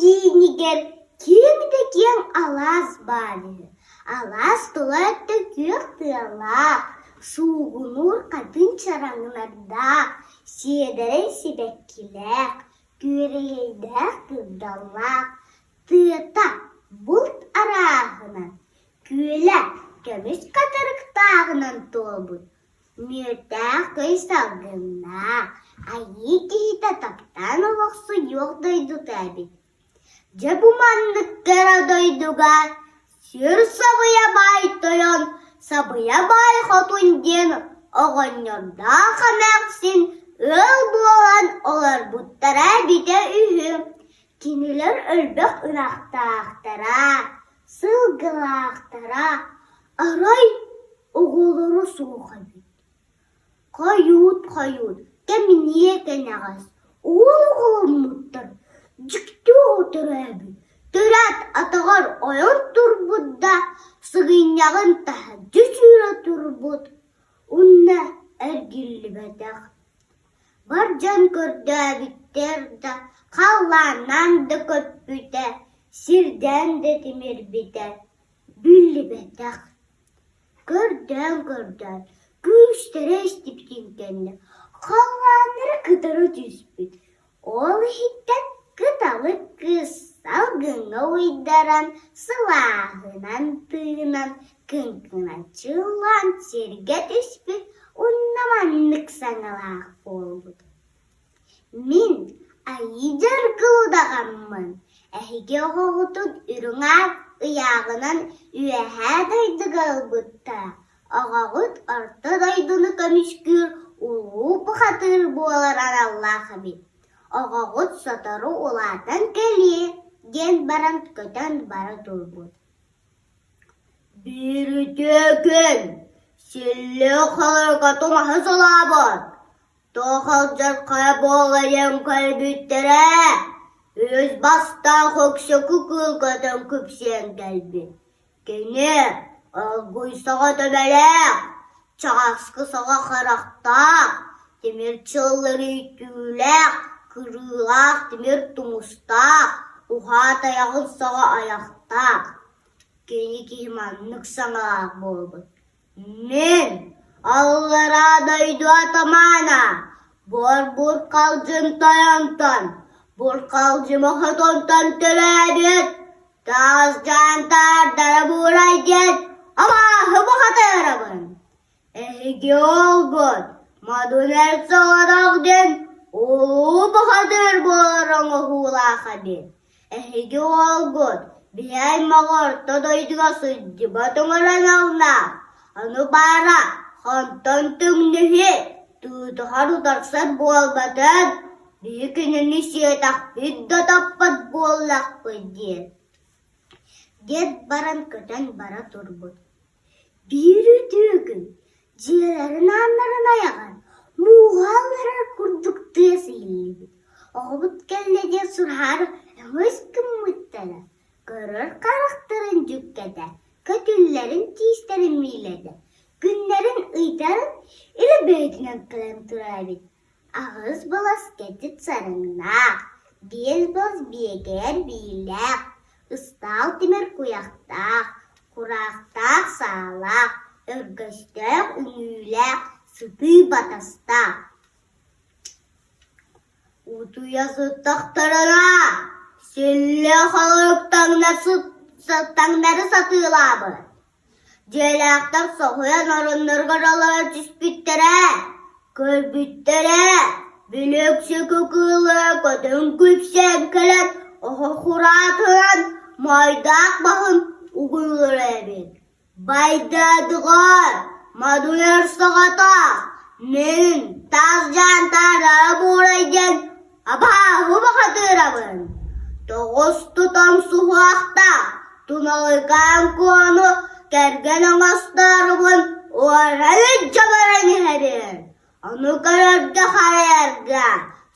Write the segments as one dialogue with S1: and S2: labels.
S1: киинигэр киэҥ да киэҥ алаас баар үһү. Алаас тула өттө күөх тыалаах, суугунуур хатыҥ чараҥнардаах, сиэдэрэй сибэккилээх, күөрэгэйдээх кырдаллаах, тыата булт арааһынан, күөлэ көмүс хатырыктааҕынан туолбут Мүөттээх көй салгыннаах, айыы киһитэ таптаан олохсуйуох дойдута эбит. Дьэ бу маннык кэрэ дойдуга сүр сабыйа баай тойон, сабыйа баай хотун диэн оҕонньордоох эмээхсин ыал буолан олорбуттара эбитэ үһү. Кинилэр өлбөх ынахтаахтара, сылгылаахтара, арай оҕолоро суох эбит. Хойуут-хойуут, кэмниэ кэнэҕэс, уол оҕоломмуттар, дьикти оҕо төрөөбүт, төрөөт атаҕар ойон турбут да, сыгынньаҕын таһырдьа сүүрэ турбут, уонна эргиллибэтэх. Бар дьон көрдөөбүттэр да, халлааннаан да көппүтэ, сирдээн да тимирбитэ биллибэтэх. Көрдөөн-көрдөөн, күүстэрэ истибитин кэннэ, халлааннара кытары түспүт. Ол иһиттэн кыталык кыыс салгыҥҥа уйдаран, сылааһынан тыынан, кыҥкыначчылаан сиргэ түспүт уонна маннык саҥалаах буолбут: «Мин айыы дьаргыл удаҕаммын, эһиги оҕоҕутун үрүҥ аар ыйааҕынан Үөһээ дойдуга ылбыттара, оҕоҕут Орто дойдуну көмүскүүр улуу бухатыыр буолар аналлаах эбит, оҕоҕут сотору улаатан кэлиэ» диэн баран көтөн бара турбут. Биир үтүө күн силлиэ халырга тумаһы салаабыт, Туох алдьархайа буолайын көрбүттэрэ, үс бастаах өксөкү кыыл көтөн күпсүйэн кэлбит. Кини оргуй саҕа төбөлөөх, чааскы саҕа харахтаах, тимир чыллырый түүлээх, кырыылаах тимир тумустаах, уһаа тайаҕын саҕа айахтаах. Кини киһи маннык саҥалаах буолбут Мин, аллараа дойду атамаана, буор-буркалдьын тойонтон, буркалдьыма хотонтон төрөөбүт, таас дьаан таардара буурай диэн абааһы бухатыырабын. Эһиги уолгут Модун Эр Соҕотох диэн улуу бухатыыр буолар оҥоһуулаах эбит. Эһиги уолгут биһи аймаҕы орто дойдуга сылдьыбат оҥорон аллаах, ону баара хонтон түҥнүһү, тыытыһар утарсар буолбатын, биһи кинини сиэтэхпит да таппат буоллахпыт диэн диэт баран көтөн бара турбут. Биир үтүө күн дьиэлэрин ааннарын айаҕар мууһа алларар курдук тыас иһиллибит. Оҕобут кэллэ диэн сураһаары өҥөс гыммыттара, көрөр харахтарын дьүккэтэ, көтүллэрин тиистэрин миилэтэ, күннэрин ыйдарын илэ бэйэтинэн кэлэн турар эбит. Аҕыс былас кэтит сарыҥнаах, биэс былас биэкэр биилээх, ыстаал тимир куйахтаах, кураахтаах саалаах, өргөстөөх үҥүүлээх, сытыы батастаах. Утуйа сыттахтарына, силлиэ холорук таҥнары сатыылаабыт. Дьиэлээхтэр соһуйан оронноругар олоро түспүттэрэ, көрбүттэрэ, били өксөкү кыыллара көтөн күпсээн кэлэн оһох ураатынан моойдоох баһын угуллар эбит. Байдаадыгар модуйар саҕата мин тас дьаантаара буурай диэн Абааһы бухатыырабын, тоҕус тутан суһуохтаах Туналыкаан Куону кэргэн оҥостоорубун уоран илдьэ баран иһэбин. Ону көрөргө-харайарга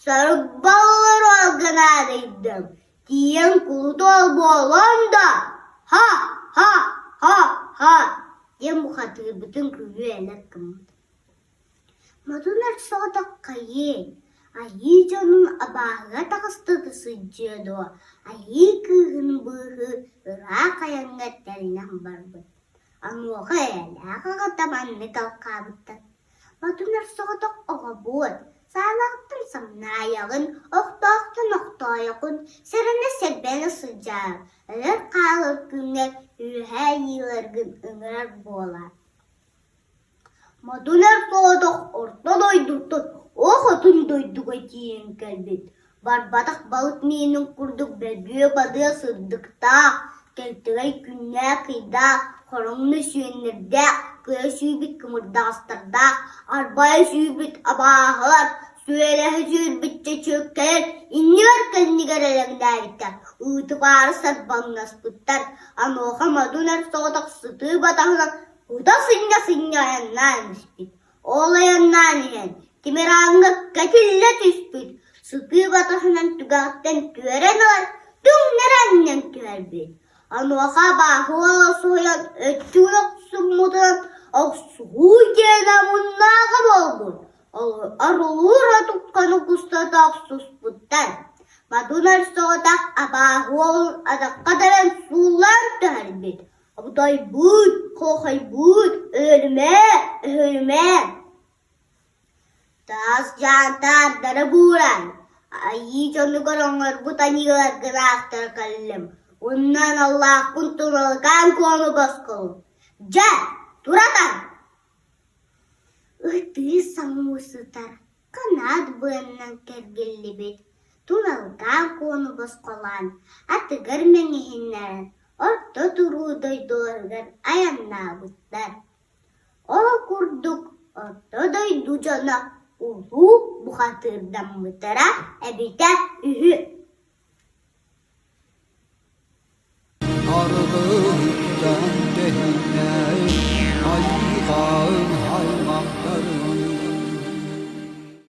S1: сорук боллур уолга наадыйдым. Тиийэн кулут уол буолуом да, ха-ха-ха-ха диэн бухатыырбытын күлүү элэк гыммыт. Модун эр соҕотох хайыай? Айыы дьонун абааһыга таҕыстата сылдьыа дуо, айыы кыыһын быыһыы ыраах айаҥҥа тэринэн барбыт. Онуоха эйэлээх аҕата маннык алҕаабыттар: «Модун соҕотох оҕобуот, саалаҕыттан самнаайаҕын, охтоохтон охтоойоҕун, сэрэнэ сэрбэнэ сылдьаар, өлөр хаалар күҥҥэр үөһээ айыыларгын ыҥырар буолаар» Модун эр соҕотох орто дойдуттан ох атын дойдуга тиийэн кэлбит, барбатах балык миинин курдук бөбүө-бадыа сырдыктаах, кэлтэгэй күннээх-ыйдаах, хороҥно сүөннэрдээх, кыа сүүрбүт кымырдаҕастардаах, арбайа сүүрбүт абааһылар, сүөлэһэ сүүрбүт чөчүөккэлэр иннигэр-кэннигэр элэҥнээбиттэр, ыытыбаары сарбаҥнаспыттар, онуоха Модун эр соҕотох сытыы батаһынан Кута сынньа-сынньа айаннаан испит. Ол айаннаан иһэн тимир ааҥҥа кэтиллэ түспүт, сытыы батаһынан түгэҕиттэн түөрэн ылан түҥнэри анньан түһэрбит. Онуоха абааһы уола соһуйан өттүгүн охсуммутунан охсуһуу диэн омуннааҕа буолбут. Орулуур отукканы кустата охсуспуттар. Мадунар соҕотох абааһы уолун атахха даран сууллаан түһэрбит. Абытайбыт, хохайбыт, өлүмэ, өһүрүмэ Таас дьаантаардары бууран, айыы дьонугар оҥорбут аньыыларгын аахтара кэллим уонна аналлаахпын туналыкаан куону босхолу. Дьэ, туратан! Ытыы самыы сытар, канат быаннан кэргиллибит, туналыкаан куону босхолоон, атыгар мэҥиһиннэрэн орто туруу дойдуларыгар айаннаабыттар. Ол курдук орто дойду дьоно улуу бухатыырдаммыттара эбитэ үһү.